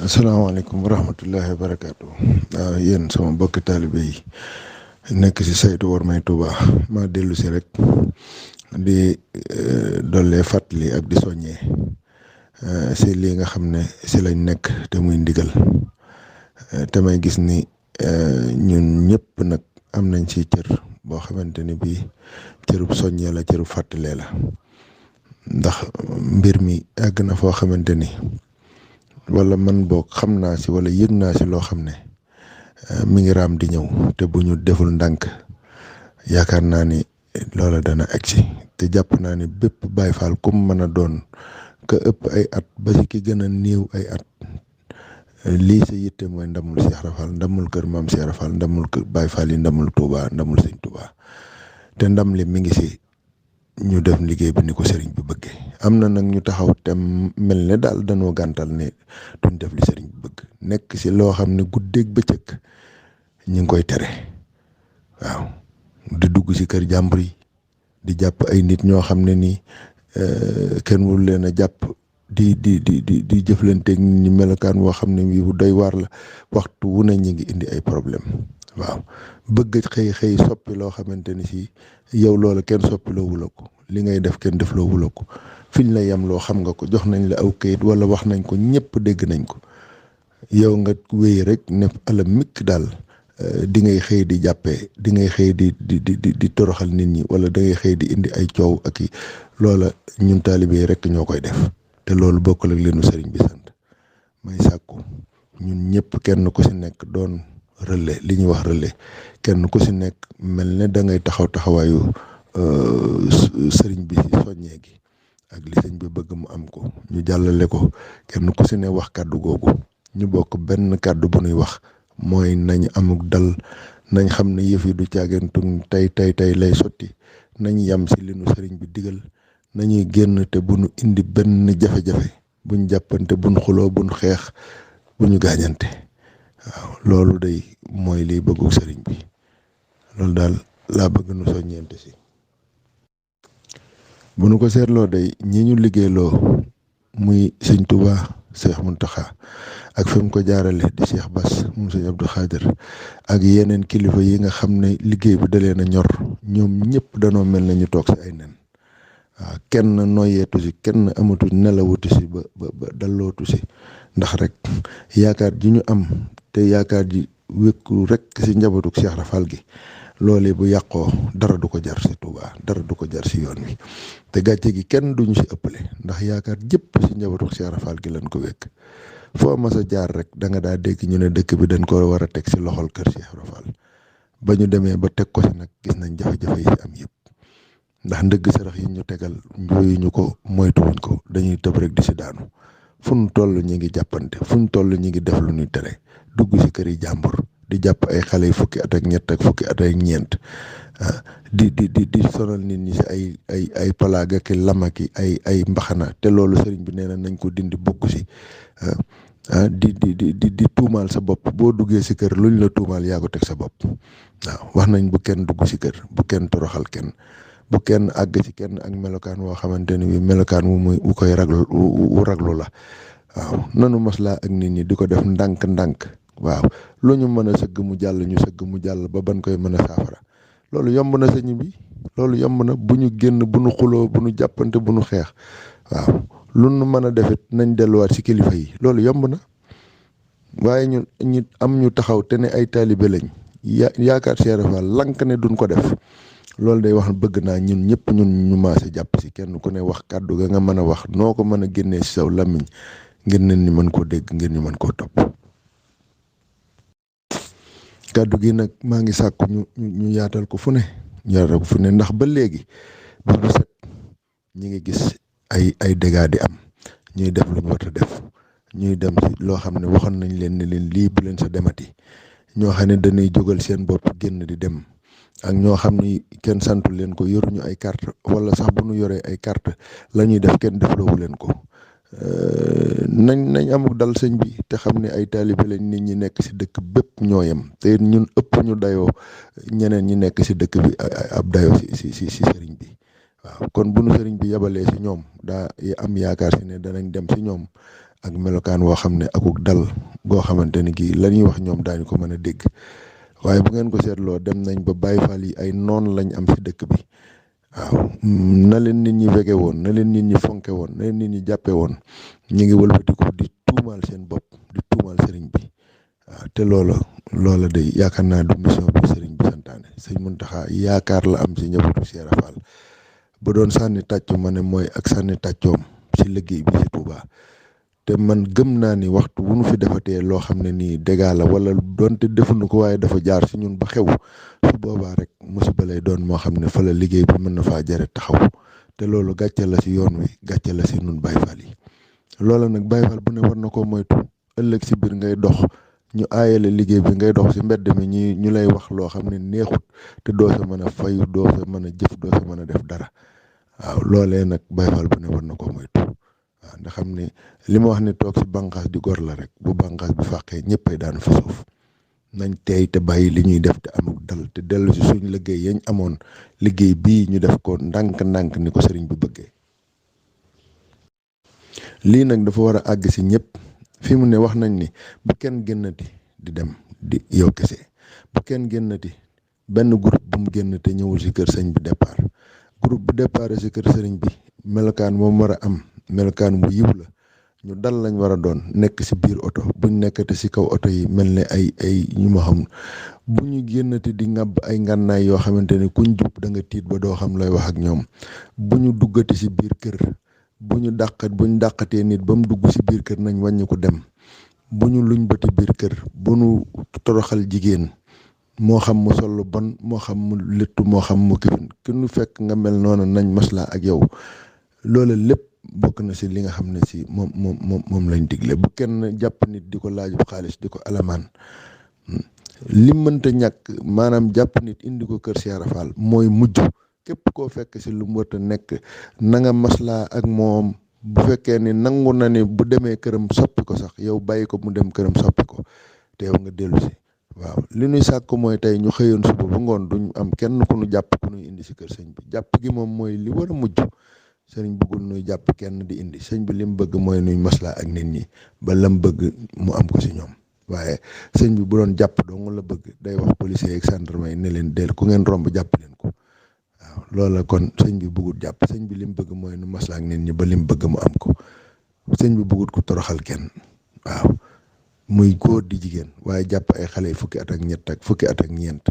asalaamaaleykum wa rahmatullahi wa barakaatu. waaw yéen sama mbokki taalibe yi nekk si saytu war may Touba ma dellu si rek di dollee fàttali ak di soññee si lii nga xam ne si lañ nekk te muy ndigal te may gis ni ñun ñëpp nag am nañ ci cër boo xamante ni bii cërub soññee la cërub fàttalee la ndax mbir mi àgg na foo xamante ni wala man boog xam naa si wala yëg naa si loo xam ne mi ngi raam di ñëw te bu ñu deful ndànk yaakaar naa ni loola dana agsi te jàpp naa ni bépp Baay Faal kum mën a doon ka ëpp ay at ba si ki gën a néew ay at lii sa yitte mooy ndamul Cheikh Rafal ndamul kër maam Cheikh Rafal ndamul kër Baay Faal yi ndamul Touba ndamul sëñ Touba te ndam li mi ngi si ñu def liggéey bi ni ko sëriñ bi bëggee. am na nag ñu taxaw te mel ne daal dañoo gàntal ne duñ def li sëriñ bi bëgg nekk si loo xam ne guddeeg bëccëg ñu ngi koy tere waaw di dugg si kër jàmbur yi di jàpp ay nit ñoo xam ne nii kenn wul leen a jàpp di jëflanteeg ñi melokaan woo xam ne bii bu doy waar la waxtu wu ne ñi ngi indi ay problème waaw bëgg xëy soppi loo xamante ni si yow loola kenn soppi loo wula ko li ngay def kenn def loo wula ko fiñ la yem loo xam nga ko jox nañ la aw kayit wala wax nañ ko ñëpp dégg nañ ko yow nga wéy rek ne ala mikk daal di ngay xëy di jàppee di ngay xëy di toroxal nit ñi wala da ngay xëy di indi ay coow ak i loola ñun taalibe rek ñoo koy def te loolu bokkul ak leenu sëriñ bi sant may sàkku ñun ñëpp kenn ku si nekk doon relais li ñuy wax relais kenn ku si nekk mel ne da ngay taxawaayu sëriñ bi si soññee gi ak li sëñ bi bëgg mu am ko ñu jàllale ko kenn ku si ne wax kàddu googu ñu bokk benn kàddu bu nuy wax mooy nañ amuk dal nañ xam ne yëf yi du caagentum tey lay sotti nañ yam si li nu sëriñ bi digal nañuy génn te bu nu indi benn jafe-jafe buñ jàppante buñ xuloo buñ xeex bu ñu gaañante waaw loolu day mooy liy bëggu sëriñ bi loolu daal laa bëgg nu soññeente si bu nu ko seetloo day ñi ñu liggéeyloo muy sëñ Touba Cheikh Mountakha ak fi mu ko jaarale di Cheikh Bass moom sëñ Abdou Khadir ak yeneen kilifa yi nga xam ne liggéey bi da leen a ñor ñoom ñëpp danoo mel na ñu toog si ay nen waaw kenn noyeetu si kenn amatu nelawutu si ba dallootu si ndax rek yaakaar ji ñu am te yaakaar ji wékku rek si njabootu Cheikh Rafal gi loolee bu yàqoo dara du ko jar si Touba dara du ko jar si yoon wi te gàcce gi kenn duñu si ëppale ndax yaakaar jëpp si njabootu Cheikh Rafal gi lañ ko wékk foo mas a jaar rek da nga daa dégg ñu ne dëkk bi dañ ko war a teg si loxol kër Cheikh Rafal ba ñu demee ba teg ko si nag gis nañ jafe-jafe yi si am yëpp ndax ndëgg sarax yi ñu tegal njooyu ñu ko moytuwuñ ko dañuy tëb rek di si daanu fu ñu toll ñi ngi jàppante fu ñu toll ñi ngi def lu ñuy tere dugg si kër yi jàmbur di jàpp ay xale yu fukki at ak ñett ak fukki at ak ñeent di sonal nit ñi si ay palaaga ki lamaki ay mbaxana te loolu sëriñ bi nee na nañ ko dindi bokk si di tuumaal sa bopp boo duggee si kër luñ la tuumaal yaa ko teg sa bopp waaw wax nañ bu kenn dugg si kër bu kenn toroxal kenn bu kenn àgg ci kenn ak melokaan woo xamante ni bii melokaan wu koy raglu wu raglu la waaw nanu maslaa ak nit ñi di ko def ndànk-ndànk waaw lu ñu mën a sëgg mu jàll ñu sëgg mu jàll ba ban koy mën a saafara loolu yomb na sëñ bi loolu yomb na bu ñu génn bu ñu xuloo bu ñu jàppante bu ñu xeex waaw lu nu mën a defit nañ delluwaat ci kilifa yi loolu yomb na waaye ñu am ñu taxaw te ne ay taalibe lañ yaakaar Cheikh Rafal lank ne duñ ko def loolu day wax bëgg naa ñun ñëpp ñu maase jàpp si kenn ku ne wax kàddu ga nga mën a wax noo ko mën a génnee si saw làmmiñ ngir nit ñi mën koo dégg ngir ñu mën koo topp kàddu gi nag maa ngi sàkku ñu yaatal ko fu ne ndax ba léegi ba du set ñi ngi gis ay dégâts di am ñuy def lu ñu war a def ñuy dem si loo xam ne waxoon nañ leen ne leen lii bu leen sa demati ñoo xam ne dañuy jógal seen bopp génn di dem ak ñoo xam ni kenn santu leen ko yoruñu ay carte wala sax bu ñu yoree ay carte la ñuy def kenn defloowu leen ko nañ amuk dal sëñ bi te xam ne ay taalibe lañ nit ñi nekk si dëkk bépp ñoo yem te ñun ëpp ñu dayoo ñeneen ñi nekk si dëkk bi ab dayoo si sëriñ bi waaw kon bu nu sëriñ bi yabalee si ñoom daa am yaakaar si ne danañ dem si ñoom ak melokaan woo xam ne akuk dal goo xamante ni kii la ñuy wax ñoom daañu ko mën a dégg waaye bu ngeen ko seetloo dem nañ ba Baay Faal yi ay noon lañ am ci dëkk bi waaw na leen nit ñi wege woon na leen nit ñi fonke woon na leen nit ñi jàppe woon ñu ngi wëlbatiku di tuumaal seen bopp di tuumaal sëriñ bi waaw te loola day yaakaar naa du mission bi sëriñ bi santaane sëñ Muntaxa yaakaar la am ci njabootu Cheikh Fall ba doon sànni tàccu ma ne mooy ak sànni tàccoom ci liggéey bi ci Touba te man gëm naa ni waxtu bu nu fi defatee loo xam ne nii dégâts la wala doonte defuñu ko waaye dafa jaar ci ñun ba xew su boobaa rek musiba lay doon moo xam ne fa la liggéey bi mën na faa jare taxaw te loolu gàcce la ci yoon wi gàcce la ci nun Baye Fall yi loola nag Baye Fall bu ne war na koo moytu ëllëg ci biir ngay dox ñu aayale liggéey bi ngay dox ci mbedd mi ñu lay wax loo xam ne neexut te doo sa mën a fayu doo sa mën a jëf doo sa mën a def dara waaw loolee nag Baye Fall bu ne war na koo moytu waaw ndax xam ne li ma wax ne toog ci bànqaas di gor la rek bu bànqaas bi fàqee ñëppay daanu fi suuf nañ teey te bàyyi li ñuy def te amul dal te dellu ci suñ liggéey yañ amoon liggéey bii ñu def ko ndànk-ndànk ni ko sëriñ bi bëggee lii nag dafa war a àgg ci ñëpp fi mu ne wax nañ ni bu kenn génnati di dem di yow kese bu kenn génnati benn groupe bu mu génn te ñëwul ci kër sëñ bi départ groupe bu départ ci kër sëriñ bi melokaan moom war a am melokaan bu yiw la ñu dal lañ war a doon nekk ci biir oto buñ nekkati ci kaw oto yi mel ne ay ñu ma xam bu ñu génnati di ŋàbb ay ngànnaay yoo xamante ne kuñ jub da nga tiit ba doo xam looy wax ak ñoom bu ñu duggati ci biir kër buñ dàqatee nit ba mu dugg ci biir kër nañ wàññi ko dem bu ñu luñ bëti biir kër bu ñu toroxal jigéen moo xam mu sol lu bon moo xam mu léttu moo xam mu kifin ki nu fekk nga mel noonu nañ maslaa ak yow loola lépp bokk na ci li nga xam ne ci moom lañ digle bu kenn jàpp nit di ko laajub xaalis di ko alamaan li mënta ñàkk maanaam jàpp nit indi ko kër Cheikh Fall mooy mujj képp koo fekk ci lu mu war a nekk na nga maslaa ak moom bu fekkee ni nangu na ni bu demee këram soppi ko sax yow bàyyi ko mu dem këram soppi ko te yow nga dellu ci waaw li ñuy sàkk mooy tey ñu xëyoon suba ba ngoon duñ am kenn ku ñu jàpp ku ñuy indi ci kër sëñ bi jàpp gi moom mooy li war a mujj sëriñ bëggul nuy jàpp kenn di indi sëñ bi li mu bëgg mooy nuy maslaa ak nit ñi ba lam bëgg mu am ko ci ñoom waaye sëñ bi bu doon jàpp dong la bëgg day wax policier ak gendarme yi ne leen del ku ngeen romb jàpp leen ko waaw loola kon sëñ bi bëggul jàpp sëñ bi li mu bëgg mooy nu maslaa ak nit ñi ba li mu bëgg mu am ko sëñ bi bëggul ko toroxal kenn waaw muy góor di jigéen waaye jàpp ay xale fukki at ak ñett ak fukki at ak ñeent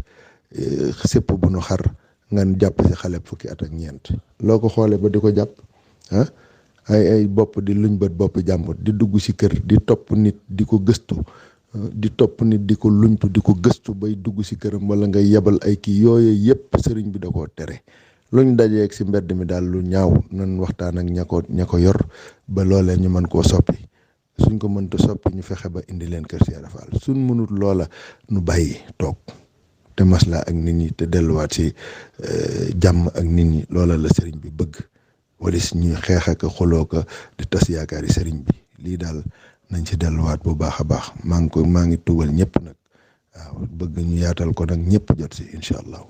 sépp bu nu xar ngan jàpp ci xale fukki at ak ñeent loo ko xoolee ba di ko jàpp ay bopp di luñ bët bopp jàmbur di dugg ci kër di topp nit di ko gëstu di topp nit di ko luñtu di ko gëstu bay dugg ci këram wala ngay yebal ay kii yooyu yëpp sëriñ bi da koo tere luñ dajeeg ci mbedd mi daal lu ñaaw nan waxtaan ak ña ko yor ba loolee ñu mën koo soppi suñ ko mënta soppi ñu fexe ba indi leen kër Cheikh Fall suñ mënut loola nu bàyyi toog te maslaa ak nit ñi te delluwaat ci jàmm ak nit ñi loola la sëriñ bi bëgg wala si ñuy xeex ak xoloo ko di tas yaakaari sëriñ bi lii daal nañ ci delluwaat bu baax a baax maa ngi tuubal ñëpp nag waaw bëgg ñu yaatal ko nag ñëpp jot si incha allah.